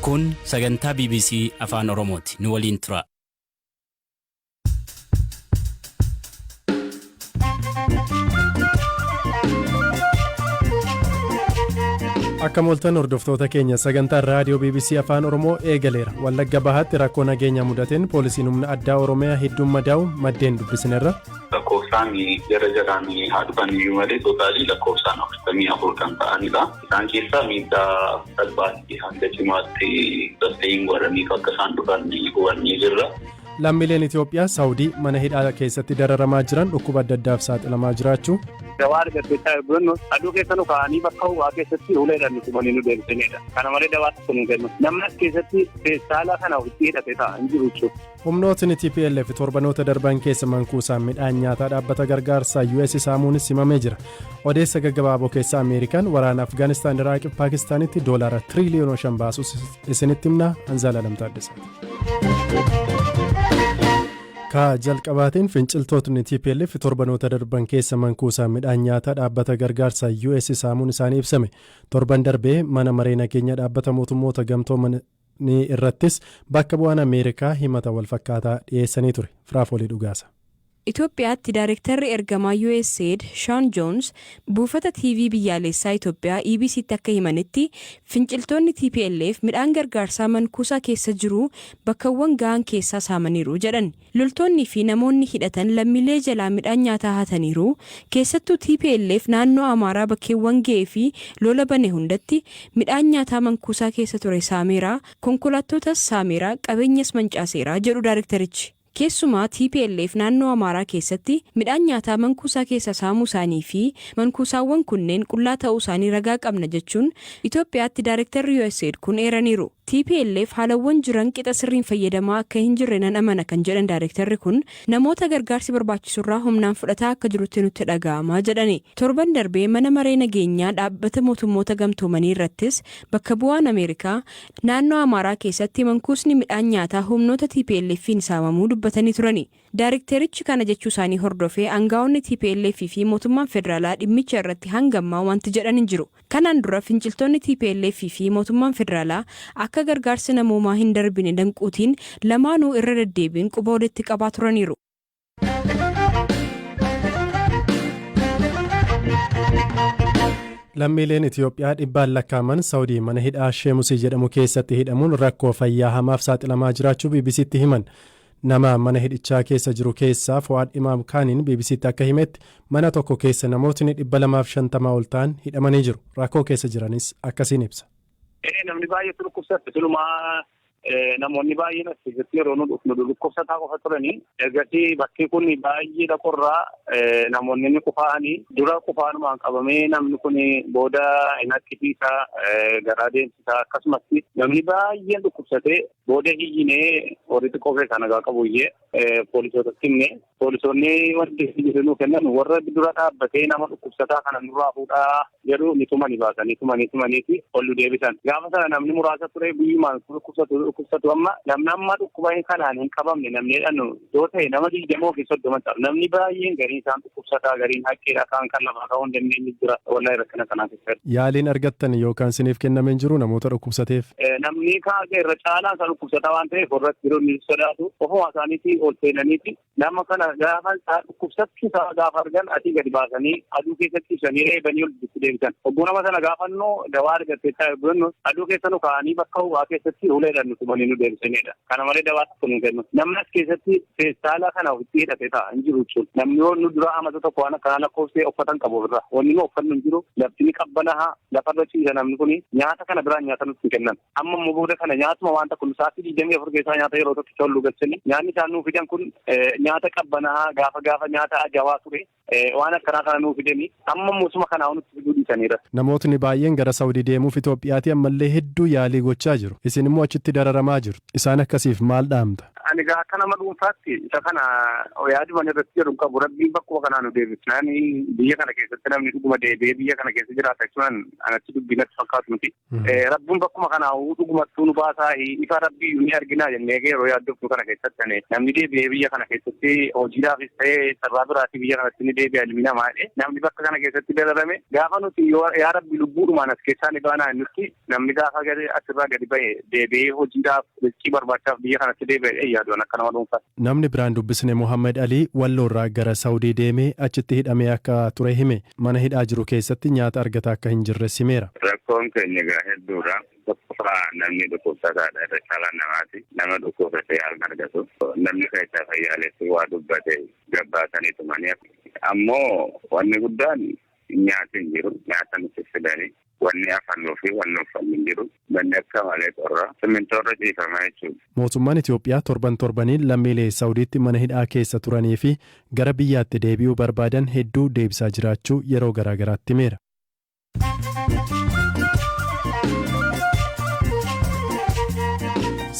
Kun sagantaa BBC Afaan Oromooti. Nu waliin tura. Akka mooltan hordoftoota keenya, sagantaan raadiyoo BBC Afaan Oromoo eegaleera. Wallagga Bahaatti rakkoo nageenya mudateen poolisiin humna addaa Oromiyaa hedduun madaa'u maddeen dubbisineerra. Lakkoofsaan jara jaraan haa dhufan iyyuu malee, total lakkoofsaan 44 kan ta'anidha. Isaan keessaa miidhaa salphaatti hanga cimaatti sustain godhaniif akka isaan dhufan hubannee jirra. Lammiileen Itoophiyaa Saawudii mana hidhaa keessatti dararamaa jiran dhukkuba adda addaaf saaxilamaa jiraachuu. Dawaa argattee jennu, aduu keessa nu kaa'anii bakka ho'aa keessatti uleedhaan nu tumanii nu deebisanidha. Kana malee dawaa tokko nu kennu. Namni as keessatti feestaala kana ofitti hidhatee taa'aa hin jiru jechuudha. Humnootni TPLF torbanoota darban keessa mankuusaan midhaan nyaataa dhaabbata gargaarsaa US saamuunis himamee jira. Odeessa gaggabaaboo keessa Ameerikaan waraana Afgaanistaan, Iraaqii fi Paakistaanitti doolaara tiriiliyoona 5 baasus isinitti himna. Anzaala Lamtaaddasaati. Ka jalqabaatiin, finciltootni TPLF torbanoota darban keessa mankuusaan midhaan nyaataa dhaabbata gargaarsaa US saamuun isaanii ibsame. Torban darbee mana maree nageenya dhaabbata mootummoota gamtoomanii irrattis bakka bu'aan Ameerikaa himata walfakkaataa dhiyeessanii ture. Firaafolii Dhugaasa. Itoophiyaatti Daayirektarri ergamaa USAID Sean Jones buufata TV biyyaalessaa Itoophiyaa EBCtti akka himanitti, finciltoonni TPLF midhaan gargaarsaa mankuusaa keessa jiru bakkawwan ga'an keessaa saamaniiru jedhan. Loltoonni fi namoonni hidhatan lammiilee jalaa midhaan nyaataa hataniiru. Keessattuu TPLF naannoo Amaaraa bakkeewwan ga'ee fi lola bane hundatti midhaan nyaataa mankuusaa keessa ture saameera, konkolaattotas saameera, qabeenyas mancaaseera jedhu daayirektarichi. Keessumaa TPLF naannoo Amaaraa keessatti midhaan nyaataa mankuusaa keessa saamuu isaanii fi mankuusaawwan kunneen qullaa ta'uu isaanii ragaa qabna jechuun Itoophiyaatti daayirektarri USAID kun eeraniiru. TPLF haalawwan jiran qixa sirriin fayyadamaa akka hin jirre nan amana kan jedhan daayirektarri kun, namoota gargaarsi barbaachisurraa humnaan fudhataa akka jirutti nutti dhaga'amaa jedhani. Torban darbee mana maree nageenyaa dhaabbata mootummoota gamtoomanii irrattis bakka bu'aan Ameerikaa naannoo Amaaraa keessatti mankuusni midhaan nyaataa humnoota TPLF'n saamamuu dubbatanii turani. Daayirekterichi kana jechuu isaanii hordofee aangaa'onni TPLF fi mootummaan federaalaa dhimmicha irratti hangammaa wanti jedhan hin jiru. Kanaan dura finciltoonni TPLF fi mootummaan federaalaa akka gargaarsi namoomaa hin darbine danquutiin lamaanuu irra deddeebiin quba walitti qabaa turaniiru. Lammiileen Itoophiyaa dhibbaan lakkaa'aman Saawudii mana hidhaa Sheemusii jedhamu keessatti hidhamuun rakkoo fayyaa hamaaf saaxilamaa jiraachuu BBCtti himan. Nama mana hidhichaa keessa jiru keessaa Fo'aad Imaam Kaaniin BBCtti akka himetti, mana tokko keessa namootni 250 ol ta'an hidhamanii jiru. Rakkoo keessa jiranis akkasiin ibsa. Namni baay'eetu dhukkubsate. Silumaa namoonni baay'een as keessatti yeroo nu dhufnu dhukkubsataa qofa turanii, ergasii bakki kun baay'ee qorraa, namoonni ni qufaa'anii, dura qufaanumaan qabamee namni kun booda hin haqqisiisaa, garaa deemsisaa, akkasumas namni baay'een dhukkubsatee booda hiyyinee warri xiqqoo keessaa nagaa qabu iyyee poolisootatti himne. Poolisoonni wanti nuu kennan, warra dura dhaabbatee nama dhukkubsataa kana nurraa fuudhaa jedhu ni tumanii baasanii, tumanii tumaniiti ol nu deebisan. Gaafa sana namni muraasa ture, guyyumaan dhukkubsatu dhukkubsatu. Amma namni amma dhukkuba kanaan hin qabamne namni jedhanu yoo ta'e nama 20 yookiin 30 ta'a. Namni baay'een gariin isaan dhukkubsataa, gariin haqqeedha, kaan kan lafaa ka'uu hin dandeenye jira. Wallahi rakkina kanaa keessatti. Yaaliin argattan yookaan siniif kennameen jiru namoota dhukkubsateef? Namni kaasee irra caalaan isaa dhukkubsataa waan ta'eef, warra jiru ni sodaatu. Ofuma isaaniitii ol seenaniiti nama kana gaafa dhukkubsachuu isaa gaafa argan asii gadi baasanii aduu keessatti ibsanii reebanii ol itti deebisan. Ogguu nama sana gaafannoo dawaa argattee jennu, aduu keessa nu kaa'anii bakka ho'aa keessatti uleedhaan nu tumanii nu deebisanidha. Kana malee dawaa tokko nu kennu. Namni as keessatti feestaala kana ofitti hidhatee ta'a hin jiru jechuudha. Namni yoo nu dura amata tokko waan akkanaa lakkoofsee uffatan qabu ofirraa. Wanni nu uffannu hin jiru. Lafti ni qabbanaa, lafarra ciisa namni kuni, nyaata kana biraan nyaata nutti hin kennan. Amma immoo booda kana nyaatuma waan tokko sa'aatii 24 keessaa nyaata yeroo tokko tollu galchanii, nyaanni isaan nuu fidan kun nyaata qabbanaa, gaafa gaafa nyaata ajaa'aa ture, waan akkanaa kana nuu fidanii, amma immoo kanaa nutti fiduu dhiisaniira. Namootni baay'een gara Saawudii deemuuf Itoophiyaatii ammallee hedduu yaalii gochaa jiru. Isin immoo achitti dararamaa jirtu. Isaan akkasiif maal dhaamta? Ani egaa akka nama dhuunfaatti isa kana yaaduman irratti jedhu qabu. Rabbiin bakkuma kanaa nu deebisnaan, biyya kana keessatti namni dhuguma deebi'ee biyya kana keessa jiraata jechuun anatti dubbii natti fakkaatu miti. Rabbiin bakkuma kanaa dhugumattuu nu baasaa, ifa Rabbii ni arginaa jennee yeroo yaaddofnu kana keessatti namni deebi'ee biyya kana keessatti hojiidhaafis ta'ee carraa biraatii biyya kanatti ni deebi'a ilmi namaa jedhe. Namni bakka kana keessatti dararame gaafa nuti yaa Rabbi lubbuudhumaan as keessaa ni baanaa nutti namni gaafa gadi asirraa gadi ba'e deebi'ee hojiidhaaf liqii barbaachaaf biyya kanatti deebi'ee yaaduun akka nama dhuunfaatti. Namni biraan dubbisne Muhammad Alii Walloorraa gara Saawudii deemee achitti hidhamee akka ture hime. Mana hidhaa jiru keessatti nyaata argataa akka hin jirre himeera. Rakkoon keenya egaa hedduudha. Tokkoffaa, namni dhukkubsataadha, irra caalaa namaati. Nama dhukkubsatee haala argatu. Namni keessaa fayyaalessu waa dubbate gabbaasanii tumanii. Ammoo wanni guddaan nyaati hin jiru. Nyaata nuti fidanii wanni afannuu fi wanni uffanni hin jiru. Manni akka malee qorra. Simmintoorra ciifamaa jechuudha. Mootummaan Itoophiyaa torban torbaniin lammiilee Saawudiitti mana hidhaa keessa turanii fi gara biyyaatti deebi'uu barbaadan hedduu deebisaa jiraachuu yeroo garaagaraatti himeera.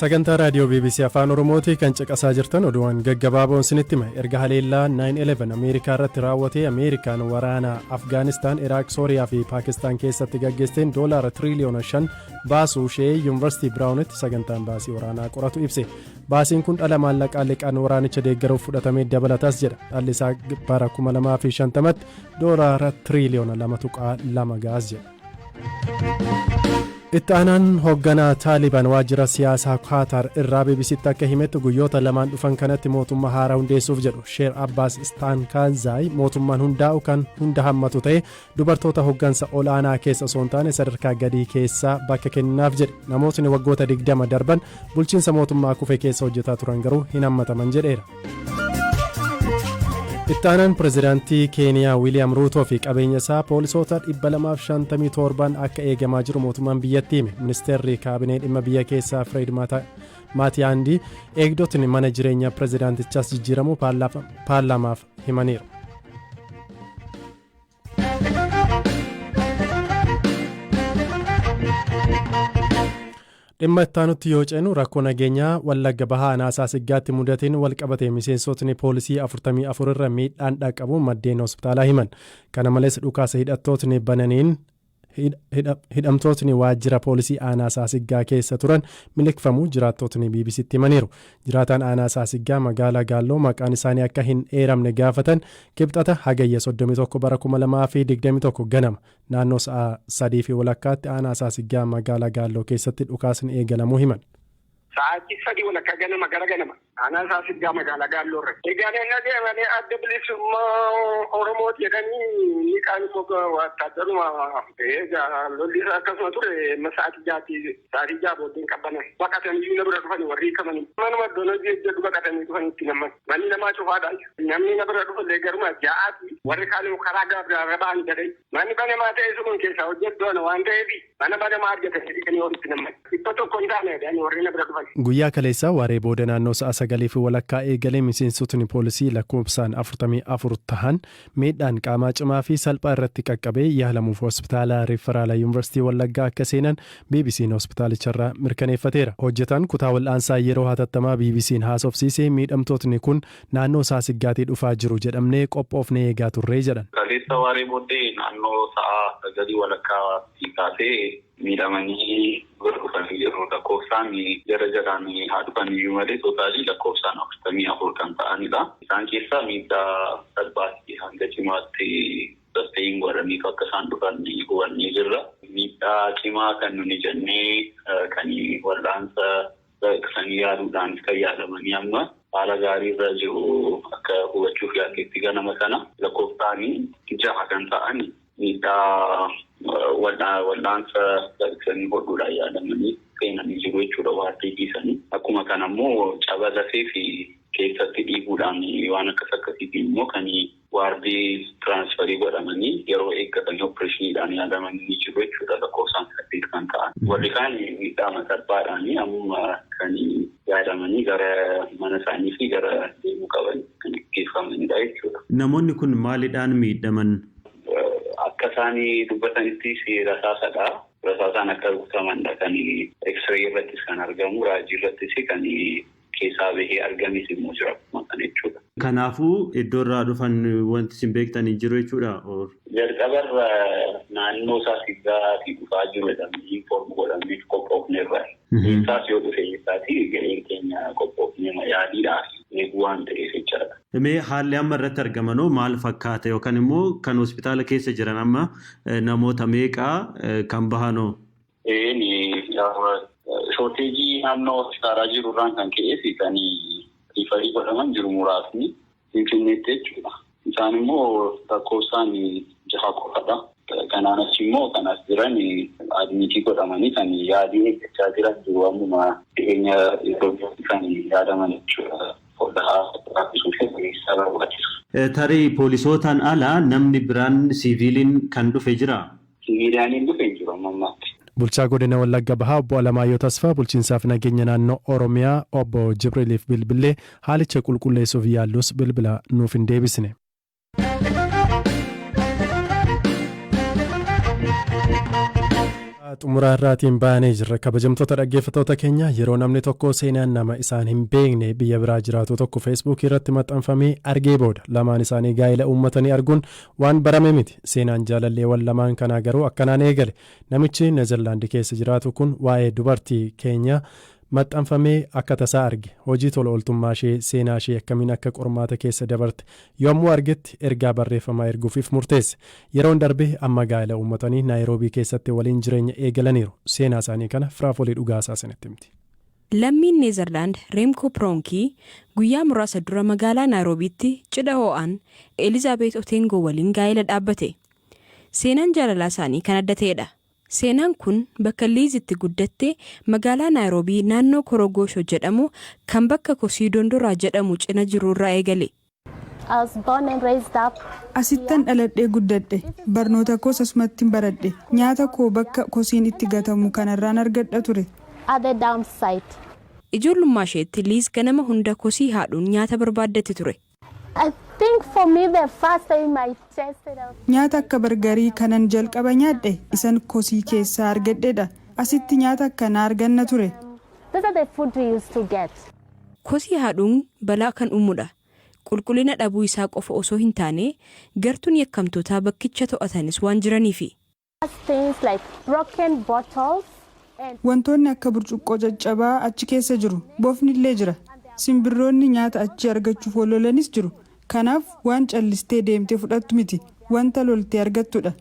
Sagantaa raadiyoo BBC Afaan Oromooti kan caqasaa jirtan. Oduuwwan gaggabaaboon isinitti hima. Erga haleellaa 9/11 Ameerikaa irratti raawwatee Ameerikaan waraana Afgaanistaan, Iraaq, Sooriyaa fi Paakistaan keessatti gaggeessteen doolaara tiriiliyoona 5 baasuu ishee Yuunivarsiitii Biraawunitti sagantaan baasii waraanaa qoratu ibse. Baasiin kun dhala maallaqaa liqaan waraanicha deeggaruuf fudhatamee dabalataas jedha. Dhalli isaa bara 2050tti doolaara tiriiliyoona 2.2 gaas jedha. Itti aanaan hoogganaa Taaliban waajjira siyaasaa Kaatar irraa BBCtti akka himetti, guyyoota 2n dhufan kanatti mootummaa haaraa hundeessuuf jedhu. Sheer Abbaas Staankaanzaay mootummaan hundaa'u kan hunda hammatu ta'e, dubartoota hooggansa ol'aanaa keessa osoo hin taane sadarkaa gadii keessaa bakka kennaaf jedhe. Namootni waggoota 20 darban bulchiinsa mootummaa kufe keessa hojjetaa turan garuu hin hammataman jedheera. Itti aanaan pirezidaantii Keeniyaa Wiiliyaam Ruutoo fi qabeenya isaa poolisoota 257 akka eegamaa jiru mootummaan biyyattii hime. Ministeerri kaabinee dhimma biyya keessaa Fireed Maatiyaandii eegdotni mana jireenya pirezidaantichaas jijjiiramuu paarlaamaaf himaniiru. Dhimma ittaanutti yoo ceenu, rakkoo nageenyaa Wallagga Bahaa aanaa Saasiggaatti mudateen walqabate miseensotni poolisii 44 irra miidhaan dhaqqabu maddeen hospitaalaa himan. Kana malees, dhukaasa hidhattootni bananiin hidhamtootni waajjira poolisii aanaa Saasiggaa keessa turan miliqfamuu jiraattotni BBCtti himaniiru. Jiraataan aanaa Saasiggaa magaalaa Gaalloo maqaan isaanii akka hin eeramne gaafatan Kibxata Hagayya 31 bara 2021 ganama naannoo sa'a 3:30tti aanaa Saasiggaa magaalaa Gaalloo keessatti dhukaasni eegalamuu himan. Sa'aatii 3:30 ganama, gara ganama, aanaa Saasiggaa magaalaa Gaalloo irratti. Egaa inni deemanii Adda Bilisummaa Oromooti jedhanii, inni kaan immoo wattaaddaruma. Egaa lolli isaa akkasuma ture. Amma sa'aatii 6tti, sa'aatii 6 booddeen qabbanan. Baqatanii na bira dhufanii warri hiikamanii. Manuma iddoon hojii hojjedhu baqatanii dhufanii itti namman. Manni namaa cufaadha. Namni na bira dhufallee garuma 6ti. Warri kaan karaa gaabiraarra ba'an jedhee. Manni banamaa ta'e sun keessaa hojjedhu ana waan ta'eef mana banamaa argatanii dhiqanii walitti namman. 100 hin taane jedhanii warri na bira dhufan. Guyyaa kaleessaa waaree booda naannoo sa'a 9:30 eegalee miseensotni poolisii lakkoofsaan 44 tahan miidhaan qaamaa cimaa fi salphaa irratti qaqqabee yaalamuuf hospitaala Riiferaala Yuunivarsiitii Wallaggaa akka seenan BBC'n hospitaalicharraa mirkaneeffateera. Hojjetaan kutaa wal'aansaa yeroo hatattamaa BBC'n haasofsiise, miidhamtootni kun naannoo Saasiggaatii dhufaa jiru jedhamnee qophoofnee eegaa turree jedhan. Kaleessa waaree booddee naannoo sa'a 9:30tti kaasee miidhamanii bira dhufanii jiru. Lakkoofsaan jara jaraan haa dhufan iyyuu malee total lakkoofsaan 44 kan ta'anidha. Isaan keessaa miidhaa salphaatti hanga cimaatti sustain godhaniitu akka isaan dhufan hubannee jirra. Miidhaa cimaa kan nuni jennee kan wal'aansa baqaqsanii yaaluudhaan kan yaalamanii amma haala gaarii irra jiru akka hubachuuf yaalletti ganama kana lakkoofsaan jaha kan ta'an miidhaa wal'aansa baqaqsanii hodhuudhaan yaalamanii seenanii jiru jechuudha waardii dhiisanii. Akkuma kana immoo caba lafee fi keessatti dhiiguudhaan waan akkas akkasiitiin immoo kan waardii transfer godhamanii yeroo eeggatanii operationiidhaan yaalamanii ni jiru jechuudha, lakkoofsaan saddeet kan ta'an. Warri kaan miidhaa salphaadhaan amma kan yaalamanii gara mana isaanii fi gara deemuu qaban kan geeffamanidha jechuudha. Namoonni kun maalidhaan miidhaman? Akka isaanii dubbatanittis rasaasadha. Rasaasaan akka rukutamanidha kan X-ray irrattis kan argamu, raajii irrattis kan keessaa bahee argames immoo jira akkuma kana jechuudha. Kanaafuu iddoo irraa dhufan wanti isin beektan hin jiru jechuudha. Jalqabarra naannoo Saasigaatii dhufaa jiru jedhamanii inform godhamee qophoofneerra. Eessaas yoo dhufe eessaatii gaheen keenya qophoofnee yaaliidhaaf eeguu. waan ta'eef jechaadha. Mee haalli amma irratti argamanoo maal fakkaata yookaan immoo kan hospitaala keessa jiran amma namoota meeqaa kan bahanoo? Shortage naannoo hospitaalaa jiru irraan kan ka'ee fi kan refer godhaman jiru muraasni Finfinneetti jechuudha. Isaan immoo lakkoofsaan jaha qofadha. Kanaan achi immoo kan as jiran admit godhamanii kan yaalii eeggachaa jiran jiru, ammuma dhiyeenya yeroo kan yaadaman jechuudha. Raffisuu fi barbaachisu. Tarii poolisootaan ala namni biraan siiviiliin kan dhufe jira? Siviiliyaaniin dhufe hin jiru amma ammaatti. Bulchaa godina Wallagga Bahaa Obbo Alamaayyoo Tasfaa, bulchiinsaaf nageenya naannoo Oromiyaa Obbo Jibriiliif bilbilee haalicha qulqulleessuuf yaallus bilbila nuuf hin deebisne. Xumuraa irraatiin baanee jirra. Kabajamtoota dhaggeeffattoota keenya, yeroo namni tokko seenaan nama isaan hin beekne biyya biraa jiraatu tokko Feesbuukii irratti maxxanfamee argee booda lamaan isaanii gaa'ela uummatanii arguun waan barame miti. Seenaan jaalalleewwan lamaan kanaa garuu akkanaan eegale. Namichi Neezerlaandi keessa jiraatu kun waa'ee dubartii keenya maxxanfamee akka tasaa arge. Hojii tola ooltummaa ishee, seenaa ishee, akkamiin akka qormaata keessa dabarte yommuu argetti ergaa barreeffamaa erguufiif murteesse. Yeroon darbe amma gaa'ela uummatanii Naayiroobii keessatti waliin jireenya eegalaniiru. Seenaa isaanii kana Firaafolii Dhugaasaa isinitti himti. Lammiin Neezerlaand Reemkoo Piroonkii guyyaa muraasa dura magaalaa Naayiroobiitti cidha ho'aan Elizaabeet Otengoo waliin gaa'ela dhaabbate. Seenaan jaalalaa isaanii kan adda ta'edha. Seenaan kun bakka Liizitti guddatte, magaalaa Naayiroobii naannoo Korogoosho jedhamu kan bakka kosii Dondoraa jedhamu cina jiru irraa eegale. Asittan dhaladhee guddadhe. Barnoota koos asumattin baradhe. Nyaata koo bakka kosiin itti gatamu kanarraan argadha ture. Ijoollummaa isheetti Liiz ganama hunda kosii haadhuun nyaata barbaaddatti ture. Nyaata akka bargarii kanan jalqaba nyaadhe isan kosii keessaa argadhedha. Asitti nyaata akkanaa arganna ture. Kosii haadhuun balaa kan uumudha. Qulqullina dhabuu isaa qofa osoo hin taane, gartuun yakkamtootaa bakkicha to'atanis waan jiraniifi. Wantoonni akka burcuqqoo caccabaa achi keessa jiru. Bofni illee jira. Simbirroonni nyaata achi argachuuf wal lolanis jiru. Kanaaf waan callistee deemtee fudhattu miti. Wanta loltee argattudha.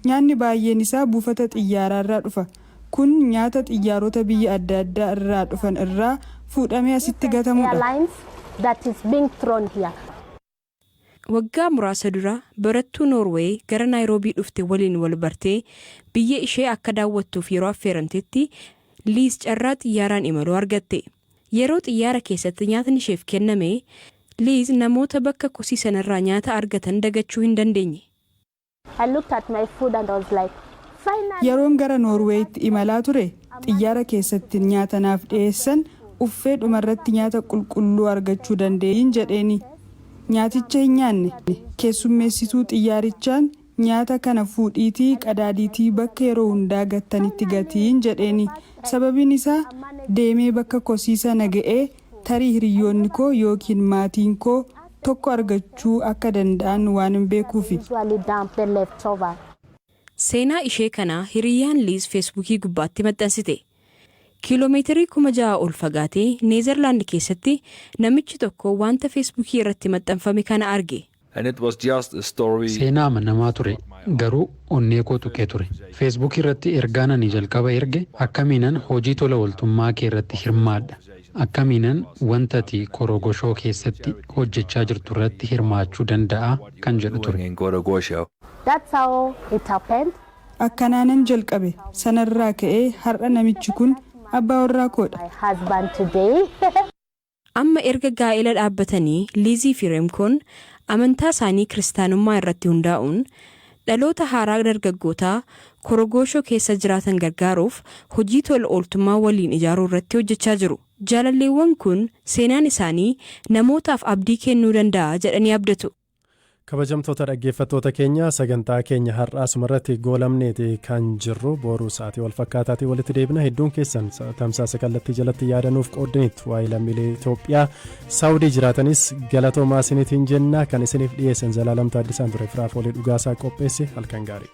Nyaanni baay'een isaa buufata xiyyaaraa irraa dhufa. Kun nyaata xiyyaarota biyya adda addaa irraa dhufan irraa fuudhamee asitti gatamudha. Waggaa muraasa dura barattuu Noorweey gara Naayiroobii dhufte waliin wal bartee biyya ishee akka daawwattuuf yeroo affeeramtetti Liis carraa xiyyaaraan imaluu argatte. Yeroo xiyyaara keessatti nyaatni isheef kenname, Liiz namoota bakka kosii sanarraa nyaata argatan dagachuu hin dandeenye. Yeroon gara Noorweeyitti imalaa ture, xiyyaara keessatti nyaata naaf dhiyeessan uffee, dhumarratti nyaata qulqulluu argachuu dandeenyin jedheeni. Nyaaticha hin nyaanne. Keessummeessituu xiyyaarichaan, "Nyaata kana fuudhiitii qadaadiitii bakka yeroo hundaa gattanitti gatiin," jedheeni. Sababiin isaa deemee bakka kosii sana ga'ee tarii hiriyoonni koo yookiin maatiin koo tokko argachuu akka danda'an waan hin beekuufi. Seenaa ishee kana hiriyyaan Liiz Feesbuukii gubbaatti maxxansite. Kiiloomeetirii 6,000 ol fagaatee Neezerlaand keessatti namichi tokko wanta Feesbuukii irratti maxxanfame kana arge. Seenaa amanamaa ture, garuu onnee koo tuqee ture. Feesbuukii irratti ergaan ani jalqaba erge, "Akkamiinan hojii tola ooltummaa kee irratti hirmaadha? Akkamiinan wanta ati Korogoshoo keessatti hojjechaa jirtu irratti hirmaachuu danda'a?" kan jedhu ture. Akkanaanan jalqabe. Sanarraa ka'ee har'a namichi kun abbaa warraa koodha. Amma erga gaa'ela dhaabbatanii Liizii fi Reemkoon amantaa isaanii kiristaanummaa irratti hundaa'uun dhaloota haaraa dargaggootaa Korogoshoo keessa jiraatan gargaaruuf hojii tola ooltummaa waliin ijaaruu irratti hojjechaa jiru. Jaalalleewwan kun seenaan isaanii namootaaf abdii kennuu danda'a jedhanii abdatu. Kabajamtoota dhaggeeffattoota keenya, sagantaa keenya har'aa asumarratti goolamneeti kan jirru. Boruu sa'aatii wal fakkaataatiin walitti deebina. Hedduun keessan tamsaasa kallattii jalatti yaadanuuf qooddaniitu. Waa'ee lammiilee Itoophiyaa Saawudii jiraatanis galatoomaa isiniitiin jenna. Kan isiniif dhiyeessan Zalaalam Taaddisaan ture. Firaafoolii Dhugaasaa qopheesse. Halkan gaarii.